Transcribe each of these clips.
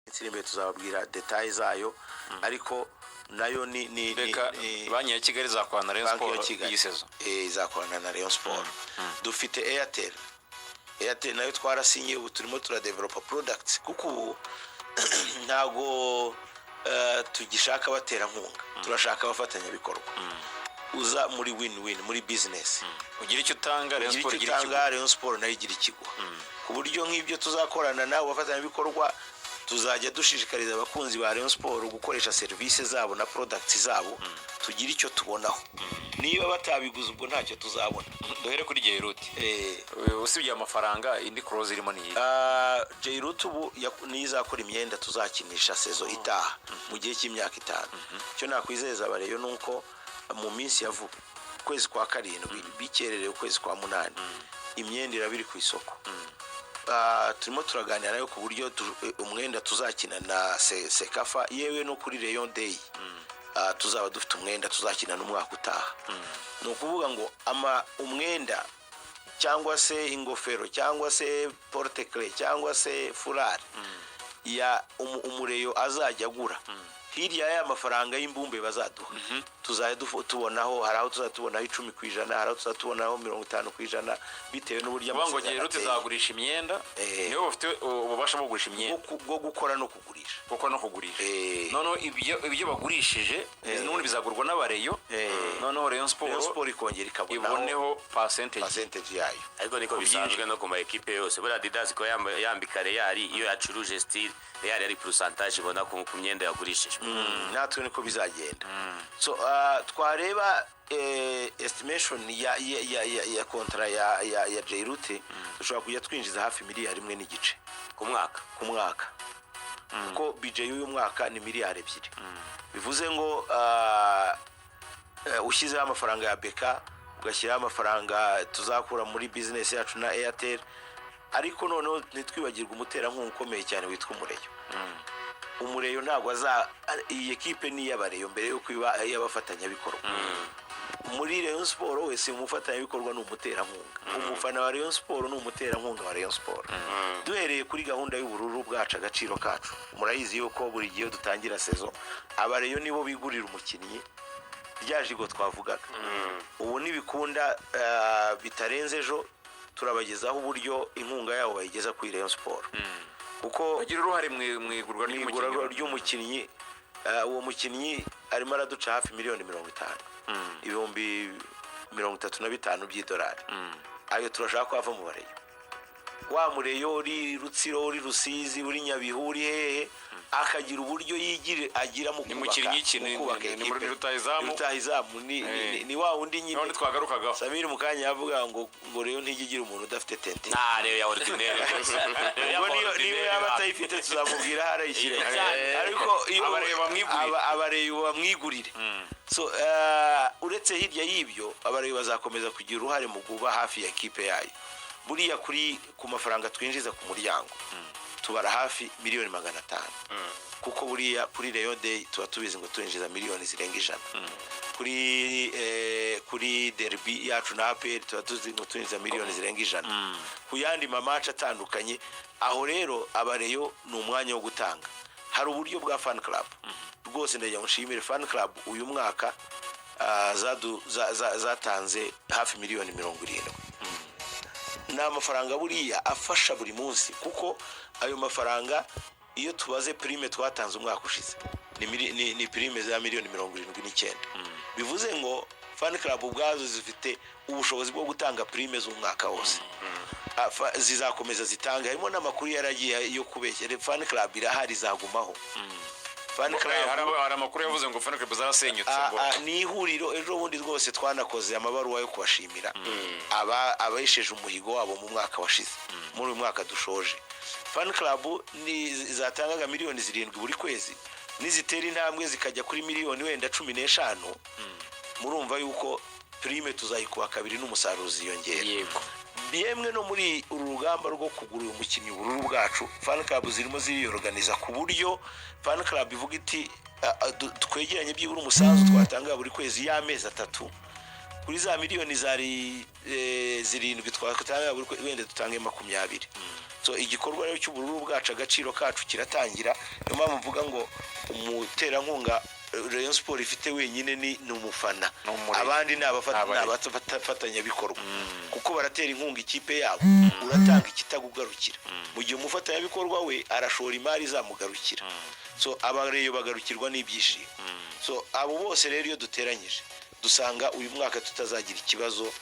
Minsi iri imbere tuzababwira détails zayo, ariko nayo ni Reka Banki ya Kigali izakorana na Rayon Banki ya Sport Kigali iyi saison. Izakorana na Rayon Sport. Dufite Airtel. Airtel nayo twarasinye, ubu turimo turadevelopa products, kuko ubu ntago tugishaka abaterankunga, turashaka abafatanyabikorwa uza muri win win muri business. Ugira icyo utanga, Rayon ugira Sport icyo igira icyo utanga, Rayon Sport nayo igira ikigo, ku buryo nk'ibyo tuzakorana nabo bafatanyabikorwa, tuzajya dushishikariza abakunzi ba Rayon Sport gukoresha serivisi zabo na products zabo, tugire icyo tubonaho. Niba batabiguze, ubwo ntacyo tuzabona. Duhere kuri Jayrut. Usibye amafaranga, indi clause irimo ni iyi? Jayrut ubu niyo izakora imyenda tuzakinisha saison itaha mu gihe cy'imyaka 5. Icyo nakwizeza aba Rayon ni uko mu minsi ya vuba, ukwezi kwa karindwi, bikererewe ukwezi kwa munani, imyenda iraba iri ku isoko. Turimo turaganira nayo ku buryo umwenda tuzakina na CECAFA, yewe no kuri Rayon Day, tuzaba dufite umwenda tuzakina n'umwaka utaha. Ni ukuvuga ngo ama umwenda cyangwa se ingofero cyangwa se porte-clés cyangwa se foulard ya umu Rayon azajya agura, hirya y'aya mafaranga y'imbumbe bazaduha, tuzajya tubonaho, hari aho tuzajya tubonaho 10%, hari aho tuzajya tubonaho 50%, bitewe n'uburyo Kuvuga ngo amasezerano Jayrut ateye. izagurisha imyenda? Nibo bafite ububasha bwo kugurisha imyenda? Bwo gukora no kugurisha. Gukora no kugurisha. Noneho ibyo bagurishije n'ubundi bizagurwa n'aba Rayon. Noneho Rayon Rayon Sport Sport ikongera ikabonaho iboneho percentage. Percentage yayo. Ariko niko bisanzwe no ku ma ekipe yose. Buriya Adidas ko yambika Real, iyo yacuruje style Real ari pourcentage ibona ku myenda yagurishijwe. Natwe niko bizagenda. So twareba estimation ya contrat ya Jayrut, dushobora kujya twinjiza hafi miliyari 1.5 ku mwaka. Ku mwaka, kuko budget y'uyu mwaka ni miliyari 2. Bivuze ngo ushyizeho amafaranga ya BK, ugashyiraho amafaranga tuzakura muri business yacu na Airtel, ariko noneho ntitwibagirwe umuterankunga ukomeye cyane witwa umu Rayon. Umu Rayon ntabwo aza, iyi ekipe ni iy'aba Rayon mbere y'uko iba iy'abafatanyabikorwa. Muri Rayon Sport wese umufatanyabikorwa ni umuterankunga. Umufana wa Rayon Sport ni umuterankunga wa Rayon Sport. Duhereye kuri gahunda y'ubururu bwacu, agaciro kacu, murayizi yuko buri gihe iyo dutangira saison, aba Rayon nibo bigurira umukinnyi, rya jigo twavugaga. Ubu nibikunda, bitarenze ejo turabagezaho uburyo inkunga yabo bayigeza kuri Rayon Sport, kuko bagira uruhare mu igurwa mu igura ry'umukinnyi. Ry'umukinnyi. Uwo mukinnyi arimo araduca hafi miliyoni 50, 35,000 by'idolari. Ayo turashaka ko ava mu ba Rayon. Wa mu Rayon uri Rutsiro, uri Rusizi, uri Nyabihu, uri hehe, akagira uburyo yigire agira mu Ni kubaka mukinnyi ki? mu kubaka ekipe. Ni rutahizamu? Ni rutahizamu, ni wa wundi nyine None twagarukagaho. Samiri mu kanya yavuga ngo Rayon ntijya igira umuntu udafite tente. Nta Rayon ya ordinaire rwose. Rayon ya Ubwo niyo ordinaire. yaba atayifite, tuzamubwira aho arayishyira. Cyane. Ariko iyo Aba Rayon bamwigurire. Aba Rayon bamwigurire. So uretse hirya y'ibyo, aba Rayon bazakomeza kugira uruhare mu kuba hafi ya ekipe yayo. Buriya ku mafaranga twinjiza ku muryango, tubara hafi miliyoni 500, kuko buriya kuri Rayon Day tuba tubizi ngo turinjiza miliyoni zirenga 100. Kuri derby yacu na APR tuba tuzi ngo turinjiza miliyoni zirenga 100, ku yandi ma match atandukanye. Aho rero aba Rayon ni umwanya wo gutanga. Hari uburyo bwa fan club. Rwose ndagira ngo nshimire fan club, uyu mwaka zatanze hafi miliyoni 70. Ni amafaranga buriya afasha buri munsi, kuko ayo mafaranga iyo tubaze prime twatanze umwaka ushize, ni prime za miliyoni 79. Bivuze ngo fan club ubwazo zifite ubushobozi bwo gutanga prime z'umwaka wose. Zizakomeza zitanga. Harimo n'amakuru yaragiye yo kubeshya. Fan club irahari, izagumaho fan club. Hari amakuru yavuze ngo fan club zarasenyutse ngo Ni ihuriro. Ejo bundi rwose twanakoze amabaruwa yo kubashimira aba abesheje umuhigo wabo mu mwaka washize. Muri uyu mwaka dushoje, fan club ni zatangaga miliyoni 7 buri kwezi, nizitera intambwe zikajya kuri miliyoni wenda 15, murumva yuko prime tuzayikuba kabiri n'umusaruro uziyongera. Yemwe no muri uru rugamba rwo kugura uyu mukinnyi ubururu bwacu, fan club zirimo ziriyoruganiza, ku buryo fan club ivuga iti: "Twegeranye byibura umusanzu twatanga buri kwezi y'amezi 3 kuri za miliyoni zari 7 twatanga buri kwezi, wenda dutange 20." So igikorwa rero cy'ubururu bwacu, agaciro kacu kiratangira. Niyo mpamvu mvuga ngo umuterankunga Rayon Sport ifite wenyine ni umufana. Ni umurenge. Abandi ni Ni ni abafatanyabikorwa, kuko baratera inkunga ikipe yabo. Uratanga ikitakugarukira, mu gihe umufatanyabikorwa we arashora imari izamugarukira. So abareyo bagarukirwa n'ibyishimo. So abo bose rero iyo duteranyije, dusanga uyu mwaka tutazagira ikibazo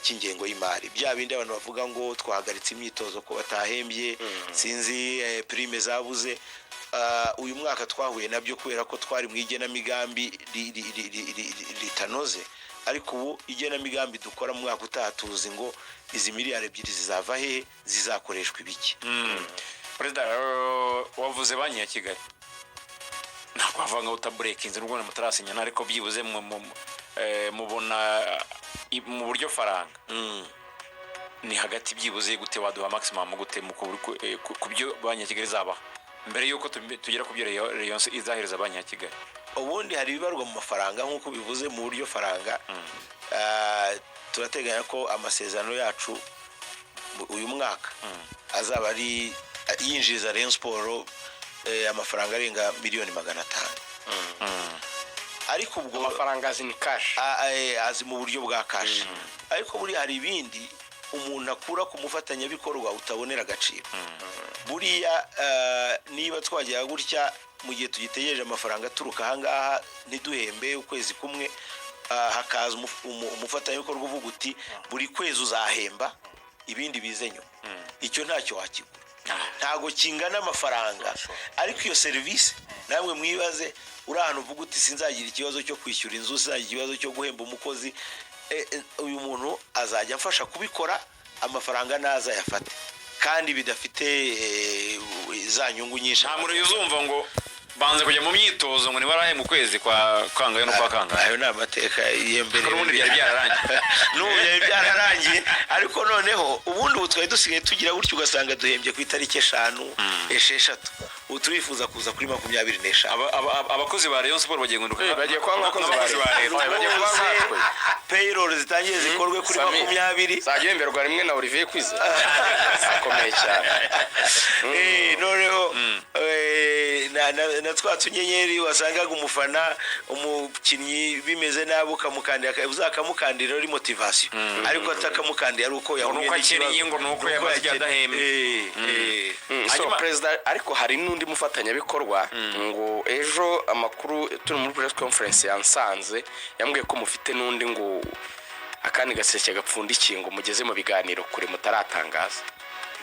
cy'ingengo y'imari. Bya bindi abantu bavuga ngo twahagaritse imyitozo ko batahembye, sinzi, prime zabuze. Uyu mwaka twahuye nabyo kubera ko twari mu igenamigambi ritanoze, ariko ubu igenamigambi dukora mu mwaka utaha, tuzi ngo izi miliyari 2 zizava hehe, zizakoreshwa ibiki. Perezida, wavuze Banki ya Kigali, ntabwo wavuga ngo utaburekinze n'ubwo mutarasinyana, ariko byibuze mubona mu buryo faranga ni hagati byibuze gute? Waduha maximum gute ku byo Banki ya Kigali izabaha mbere y'uko tugera ku byo Rayon izahereza Banki ya Kigali? Ubundi hari ibibarwa mu mafaranga nk'uko bivuze mu buryo faranga. Turateganya ko amasezerano yacu uyu mwaka azaba ari yinjiriza Rayon Sport amafaranga arenga miliyoni 500, ariko ubwo Amafaranga azi ni cash? Azi mu buryo bwa cash, ariko buriya hari ibindi umuntu akura ku mufatanyabikorwa utabonera agaciro. Buriya niba twagera gutya mu gihe tugitegereje amafaranga aturuka ahangaha, ntiduhembe ukwezi kumwe, hakaza umufatanyabikorwa uvuga uti: "Buri kwezi uzahemba, ibindi bize nyuma," icyo ntacyo wakigura, ntabwo kingana amafaranga. Ariko iyo serivisi, namwe mwibaze, uri ahantu uvuga uti: "Sinzagira ikibazo cyo kwishyura inzu, sinzagira ikibazo cyo guhemba umukozi, uyu muntu azajya amfasha kubikora, amafaranga naza ayafate," kandi bidafite za nyungu nyinshi. Nta muntu uzumva ngo banze kujya mu myitozo ngo nibarahe mu kwezi kwa kangahe no kwa kangahe. Ayo ni amateka y'embere. N'ubundi byari byararangiye. N'ubu byari byararangiye, ariko noneho ubundi ubu twari dusigaye tugira gutyo, ugasanga duhembye ku itariki 5, 6. Ubu turifuza kuza kuri 25. Abakozi ba Rayon Sport bagiye guhinduka Bagiye kuba nk'abakozi ba leta. Bagiye kuba Bose nkatwe. payroll zitangiye zikorwe kuri Sami, 20. zajya wemberwa rimwe na Olivier Kwizera, akomeye cyane. Noneho na twa tunyenyeri wasangaga umufana, umukinnyi bimeze nabi, ukamukandira, uzakamukandira ari motivation, ariko atakamukandira ari uko yahuye Nuko akennye, ngo nuko yamaze igihe adahembwa. So Hanyuma- perezida, ariko hari n'undi mufatanyabikorwa ngo ejo amakuru turi muri press conference yansanze yambwiye ko mufite n'undi, ngo akandi gaseke gapfundikiye, ngo mugeze mu biganiro kure mutaratangaza,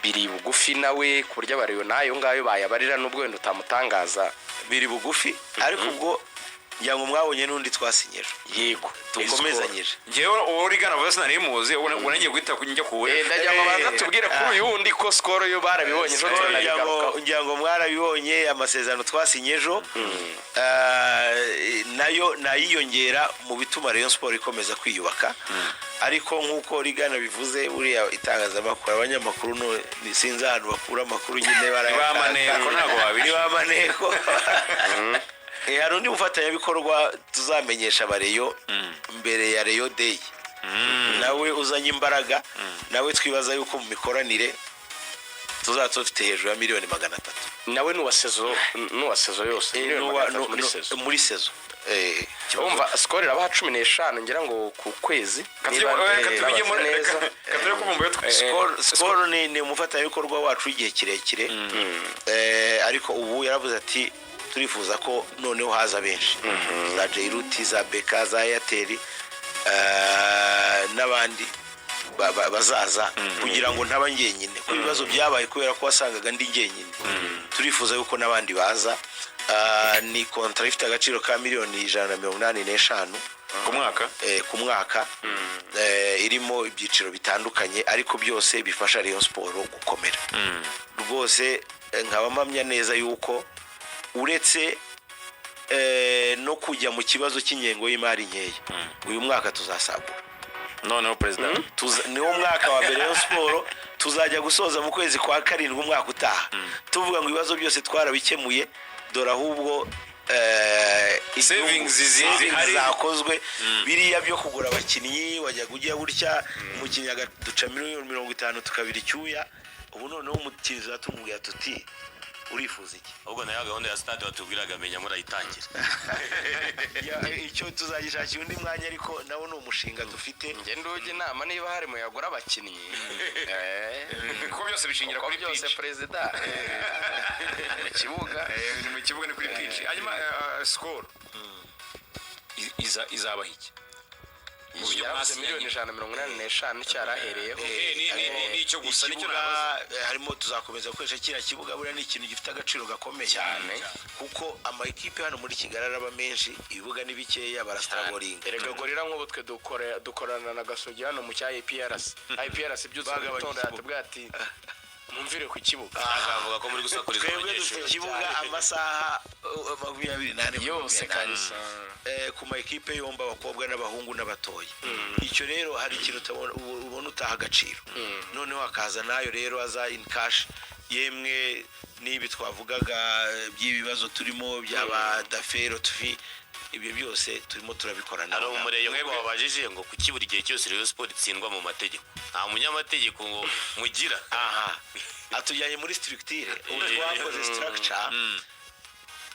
biri bugufi nawe, ku buryo abariyo n'ayo ngayo bayabarira n'ubwo wenda utamutangaza. Biri bugufi, ariko ubwo ngira ngo mwabonye n'undi twasinye ejo. Yego. Dukomezanyije. Njyewe uwo urigana vuba sinari muzi, ubu nagiye guhita njya kuwe. Ndagira ngo banza tubwire kuri uyu wundi ko Skol yo barabibonye ejo, Ngira ngo turanabigarukaho. Ngira ngo mwarabibonye amasezerano twasinye ejo, nayo nayiyongera mu bituma Rayon Sport ikomeza kwiyubaka. Ariko nk'uko Rigana bivuze, buriya itangazamakuru, abanyamakuru sinzi ahantu bakura amakuru nyine. Ni ba maneko, ntabwo wabica. Ni ba maneko. Hari undi mufatanyabikorwa tuzamenyesha abareyo mbere ya Rayon Day, nawe uzanye imbaraga, nawe twibaza yuko mu mikoranire tuzaba dufite hejuru ya miliyoni 300. Nawe n'uwa saison yose, miliyoni 300 muri saison? Muri saison. Urumva Skol irabaha 15 ngira ngo ku kwezi, niba Reka nabaze neza. Katujye kumva iyo Skol ni umufatanyabikorwa wacu w'igihe kirekire, ariko ubu yaravuze ati: "Turifuza ko noneho haza benshi, za Jairuti, za BK, za Airtel, n'abandi bazaza, kugira ngo ntaba njyenyine, ko ibibazo byabaye kubera ko wasangaga ndi njyenyine. Turifuza yuko n'abandi baza." Ni contrat ifite agaciro ka miliyoni 185 Ku mwaka? Ku mwaka, irimo ibyiciro bitandukanye, ariko byose bifasha Rayon Sport gukomera rwose. Nkaba mpamya neza yuko uretse no kujya mu kibazo cy'ingengo y'imari nkeya, uyu mwaka tuzasagura. Noneho perezida, Niwo mwaka wa mbere Rayon Sport tuzajya gusoza mu kwezi kwa karindwi umwaka utaha tuvuga ngo ibibazo byose twarabikemuye, dore ahubwo Savings savings zihari. zakozwe. Biriya byo kugura abakinnyi, wajyaga ujya gutya umukinnyi agaduca miliyoni 50 tukabira icyuya. Ubu noneho umukinnyi tumubwira tuti: "Urifuza iki?" Ahubwo nayo gahunda ya stade watubwiraga, menya murayitangira. Icyo tuzagishakira undi mwanya, ariko nawo ni umushinga dufite. Njye ndujya inama, niba hari mu yagura abakinnyi. Kuko byose bishingira Kuko kuri byose, pitch. perezida, mu kibuga. Ni mu kibuga, ni kuri pitch. Hanyuma Skol izabaha iki mu buryo Yaravuze mwasinyanye? 185,000,000 icyo yarahereyeho. Ni icyo gusa nicyo Ikibuga, nabaza. harimo, tuzakomeza gukoresha kiriya kibuga. Buriya ni ikintu gifite agaciro gakomeye Cyane. kuko ama ekipe hano muri Kigali araba menshi, ibibuga ni bikeya, barastrugglinga. Erega Gorilla, nk'ubu twe dukorana na Gasogi hano mu cya IPRC. IPRC byutse mu Bagabanya gitondo ikibuga. yatubwiye ati: "Mumvire ku kibuga." Akavuga ko muri gusakuriza Twebwe dufite abanyeshuri. ikibuga amasaha 24 yose. 24. Kabisa. Ku ma ekipe yombi, abakobwa n'abahungu n'abatoya. Icyo rero hari ikintu ubona utaha agaciro. Noneho hakaza n'ayo rero aza in cash, yemwe n'ibi twavugaga by'ibibazo turimo byaba dafero tufi, ibyo byose turimo turabikora Hari nabo. umureyo nk'uko wabajije ngo kuki buri gihe cyose Rayon Sport itsindwa mu mategeko, nta munyamategeko ngo mugira? Aha atujyanye muri structure. Ubu twakoze structure,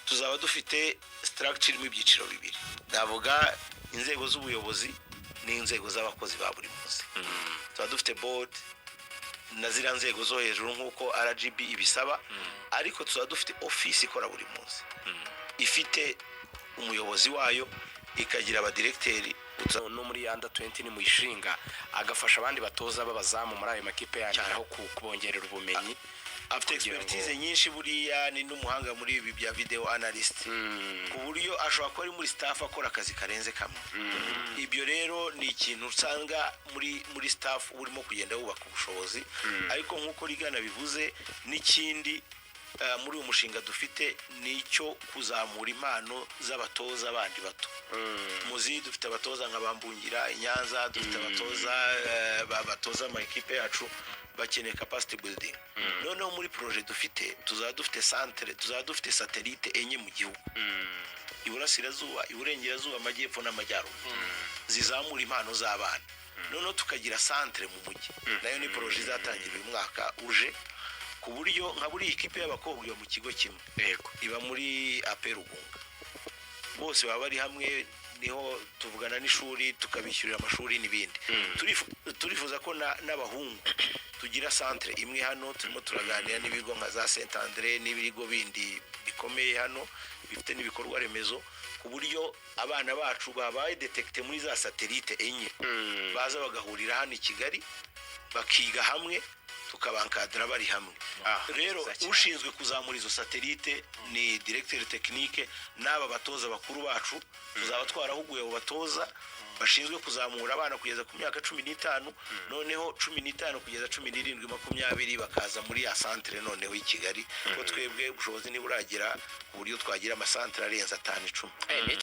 tuzaba dufite structure irimo ibyiciro bibiri. Ndavuga inzego z'ubuyobozi n'inzego z'abakozi ba buri munsi. Tuba dufite board na ziriya nzego zo hejuru nk'uko RGB ibisaba, ariko tuzaba dufite office ikora buri munsi, ifite umuyobozi wayo, ikagira abadiregiteri. No muri under 20 ni muyishinga, agafasha abandi batoza b'abazamu muri ayo makipe yandi Cyane. aho kubongerera ubumenyi. Afite Kugira ngo- expertise nyinshi. Buriya ni n'umuhanga muri ibi bya video analyst, ku buryo ashobora kuba ari muri staff akora akazi karenze kamwe. Ibyo rero ni ikintu usanga muri staff urimo kugenda wubaka ubushobozi. Ariko nk'uko Rigana bivuze, n'ikindi muri uyu mushinga dufite ni icyo kuzamura impano z'abatoza bandi bato. Muzi dufite abatoza nka Bambungira i Nyanza, dufite abatoza batoza ama ekipe yacu, bakeneye capacity building. Noneho muri projet dufite, tuzaba dufite centre, tuzaba dufite satellite enye mu gihugu: iburasirazuba, iburengerazuba, amajyepfo n'amajyaruguru, zizamura impano z'abana. Noneho tukagira centre mu mujyi, nayo ni projet izatangira uyu mwaka uje, ku buryo nka buriya ikipe y'abakobwa iba mu kigo kimwe, iba muri APE Rugunga, bose baba bari hamwe. Niho tuvugana n'ishuri, tukabishyurira amashuri n'ibindi. Turifuza ko n'abahungu tugira centre imwe hano. Turimo turaganira n'ibigo nka za Saint Andre n'ibigo bindi bikomeye hano bifite n'ibikorwa remezo, ku buryo abana bacu babaye détectés muri za satellite enye baza bagahurira hano i Kigali, bakiga hamwe, tukabaencadra bari hamwe. Rero ushinzwe kuzamura izo satellite ni directeur technique n'aba batoza bakuru bacu. Tuzaba twarahuguye abo batoza bashinzwe kuzamura abana kugeza ku myaka 15, noneho 15 kugeza 17, 20 bakaza muri ya centre noneho i Kigali, ko twebwe ubushobozi ntiburagera ku buryo twagira amacentre arenze atanu, 10. Ni